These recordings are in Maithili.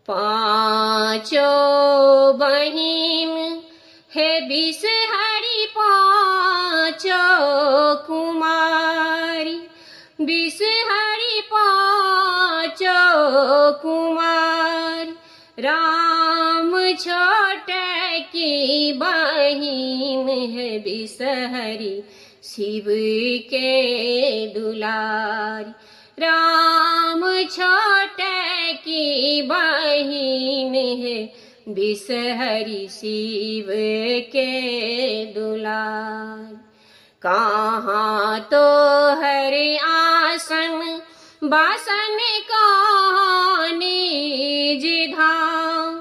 पाँचो बहिन हे बिषहरि पाँचो कुमारी, बिषहरि पाँचो कुमार। राम छोट की बहिन है बिषहरि शिव के दुलारी। राम छोट की बहिन है बिषहरि शिव के दुलारी। कहाँ तो हरि आसन बासन कहाँ निज धाम,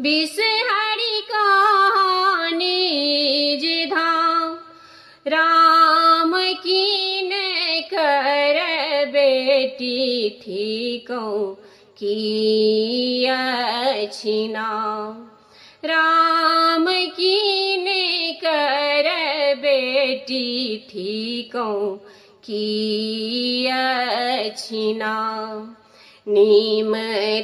बिषहरि कहाँ निज धाम। राम कीन कर बेटी ठीकौ की अछि नाम। राम कीन कर बेटी ठीकौ की अछि नाम। नीम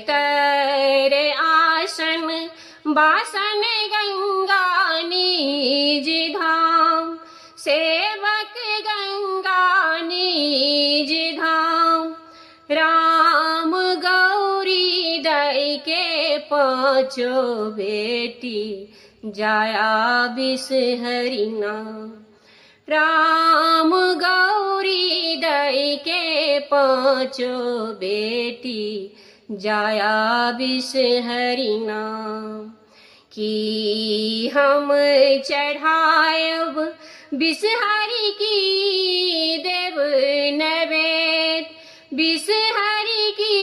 तर आसन बासन गंगा निज धाम, सेवक गंगा निज धाम। राम गौरी दई के पाँचो बेटी जाया बिषहरि नाम। राम गौरी दई के पाँचो बेटी जाया बिषहरि नाम। की हम चढ़ायब बिषहरि की देव नैवेद्य, बिषहरि